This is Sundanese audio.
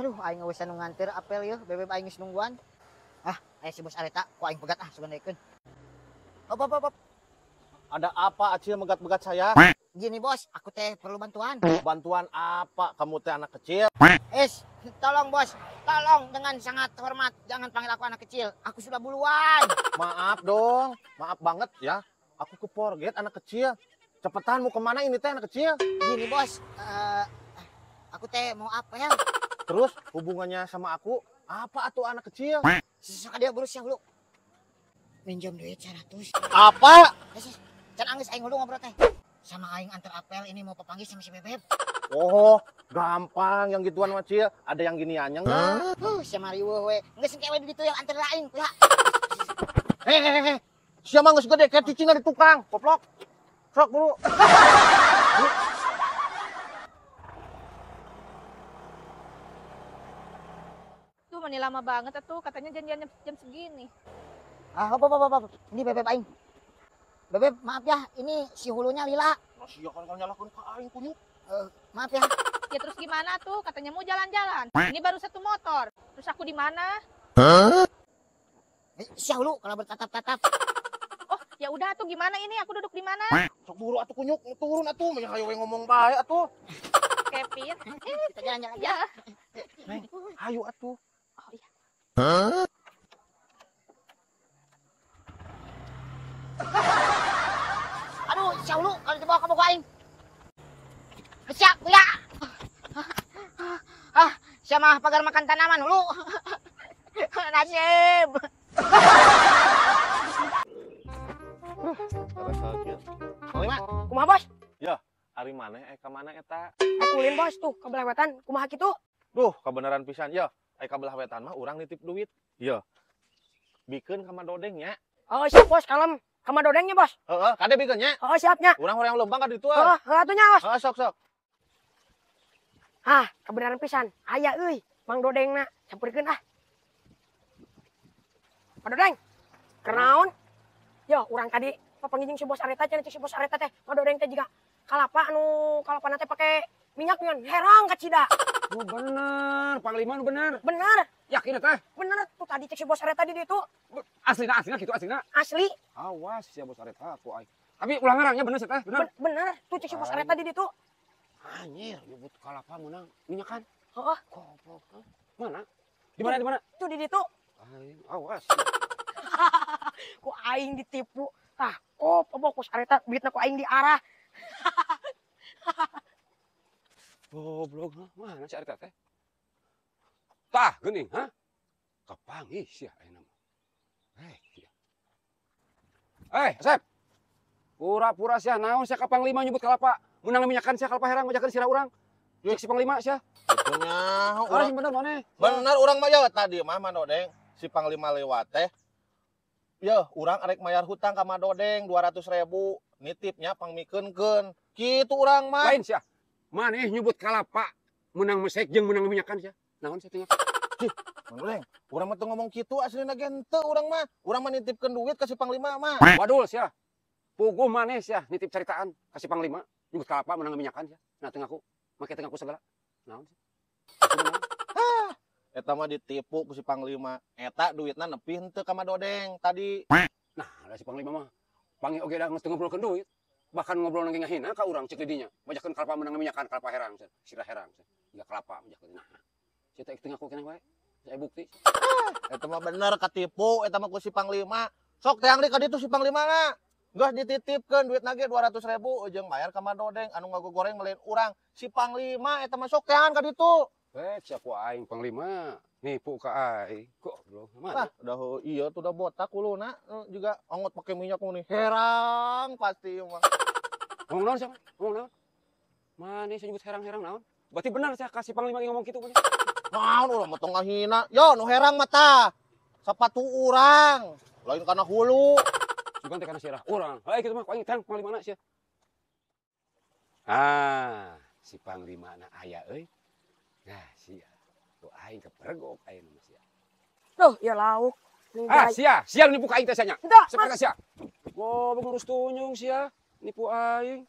Aduh, aing geus nu nganter apel yeuh, bebeb aing geus nungguan. Ah, aya si bos Areta, ku aing pegat ah sugan daekeun. Hop hop hop. Ada apa Acil megat-megat saya? Gini bos, aku teh perlu bantuan. Bantuan apa? Kamu teh anak kecil. Es, tolong bos, tolong dengan sangat hormat, jangan panggil aku anak kecil. Aku sudah buluan. Maaf dong, maaf banget ya. Aku ke forget anak kecil. Cepetan mau kemana ini teh anak kecil? Gini bos, aku teh mau apa ya? Terus hubungannya sama aku apa atuh anak kecil? Susah dia burus yang lu. Minjem duit 100. Apa? Can angis aing hulu ngobrol teh. Sama aing antar apel ini mau papanggih sama si Bebeb. Oh, gampang yang gituan mah Cil. Ada yang giniannya enggak? Sama riweuh we. Geus engke we di ditu yang antar aing ya. Hehehe. Sia mah geus gede kayak cicingna di tukang. Goblok. Sok buru. Tuh mani lama banget atuh, katanya janjiannya jam segini. Ah, hop hop hop. Ini Bebeb aing. Bebeb, maaf ya, ini si hulunya lila. Nah, sia kan nyalahkeun ka aing kunyuk. Maaf ya. Ya terus gimana tuh? Katanya mau jalan-jalan. Ini baru satu motor. Terus aku di mana? Hah? Si hulu kalau bertatap-tatap. Oh, ya udah tuh gimana ini? Aku duduk di mana? Sok buru atuh kunyuk, turun atuh, mah hayo we ngomong bae atuh. Kevin, kita jalan-jalan ya. Neng, hayu atuh. Oh iya. Hah? Aduh, siapa lu kalau dibawa ke buku aing. Siap, ya. Ah, siapa pagar makan tanaman lu. Nasib. Panglima, kumaha bos? Ya, ari maneh ka mana eta? Aku ulin bos tuh ka belah wetan, kumaha kitu? Duh, kebenaran pisan ya. Ai ka belah wetan mah urang nitip duit. Ya. Bikeun ka Madodeng nya. Oh, siap bos, kalem. Ka Madodengnya bos. Heeh, kade bikeun nya. Oh, siapnya. Urang hoream leumpang ka ditu. Heeh, heeh atuh nya bos. Heeh, sok sok. Ah, kebenaran pisan. Aya euy, Mang Dodengna campurkeun ah. Mang Dodeng. Kenaon? Yo, urang tadi papanggih jeung si bos Areta cenah si bos Areta teh. Mang Dodeng teh jiga kalapa anu kalapana teh pake minyak nyeun herang kacida. Oh bener, Panglima nu bener. Bener. Yakin teh? Bener tuh tadi cek si bos Areta di ditu. Aslina aslina gitu aslina. Asli. Awas ya bos Areta aku aing. Tapi ulah ngarangnya bener sih teh, bener. Bener, tuh cek si bos Areta di ditu. Anjir, nyebut kalapa menang minyakan. Heeh. Goblok. Mana? Di mana di mana? Tuh di ditu. Aing awas. Ku aing ditipu. Tah, kop bos Areta duitna ku aing diarah. Goblok, mana si Areta teh? Tah, geuning, ha? Kapanggih sia ayeuna mah. Eh, sia. Eh, Asep. Pura-pura sia naon sia ka Panglima nyebut kalapa. Menang minyakan sia kalapa herang majakeun sirah urang. Cek si Panglima sia. Kitu nya, urang bener maneh. Bener urang mah ya tadi mah Madodeng si Panglima lewat teh. Yeuh, urang arek mayar hutang ka Madodeng 200.000, nitipnya pangmikeunkeun. Kitu urang mah. Lain sia. Maneh nyebut kalapa menang mesek jeung menang minyakan sia. Naon sia teh? Cih, Madodeng, urang mah teu ngomong kitu aslina ge henteu urang mah. Urang mah nitipkeun duit ka si Panglima mah. Wadul sia. Puguh maneh sia nitip caritaan ka si Panglima nyebut kalapa menang minyakan sia. Nah teu ngaku, make teu ngaku segala. Naon sia? Hah, eta mah ditipu ku si Panglima. Eta duitna nepi henteu ka Madodeng tadi. Nah, da si Panglima mah panggih oge da geus teu ngobrolkeun duit. Bahkan ngobrol nang ngahina ka urang cek di dinya. Majakeun kalapa menang minyakan kalapa herang sia. Sirah herang sia. Jiga kalapa majakeun. Nah, sia teh teu ngaku keneh wae. Saya bukti. Eta mah bener katipu eta mah ku si Panglima. Sok teang deui ka ditu si Panglima na. Geus dititipkeun duit nage 200.000 jeung bayar ka Madodeng anu ngagogoreng mah lain urang. Si Panglima eta mah sok teangan ka ditu. Eh, sia ku aing Panglima nipu ka aing. Goblok. Mana? Ah, udah iya tuh udah botak kuluna juga ongot pakai minyak nih. Herang pasti mah. Ngomong naon sia? Ngomong naon? Mane sia nyebut herang-herang naon? Berarti benar sia kasih Panglima ngomong kitu mah. Naon urang mah tong ngahina. Yo nu herang mah tah. Sepatu urang. Lain kana hulu. Sugan teh kana sirah urang. Heuh kitu mah ku aing tang Panglimana sia. Ah, si Panglimana aya euy. Nah, sia. Ku aing kepergok ayeuna mah sia. Tuh, ya lauk. Ah, sia, sia nipu ka aing teh sia nya. Henteu. Sepakat sia. Goblok ngurus tunyung sia, nipu aing.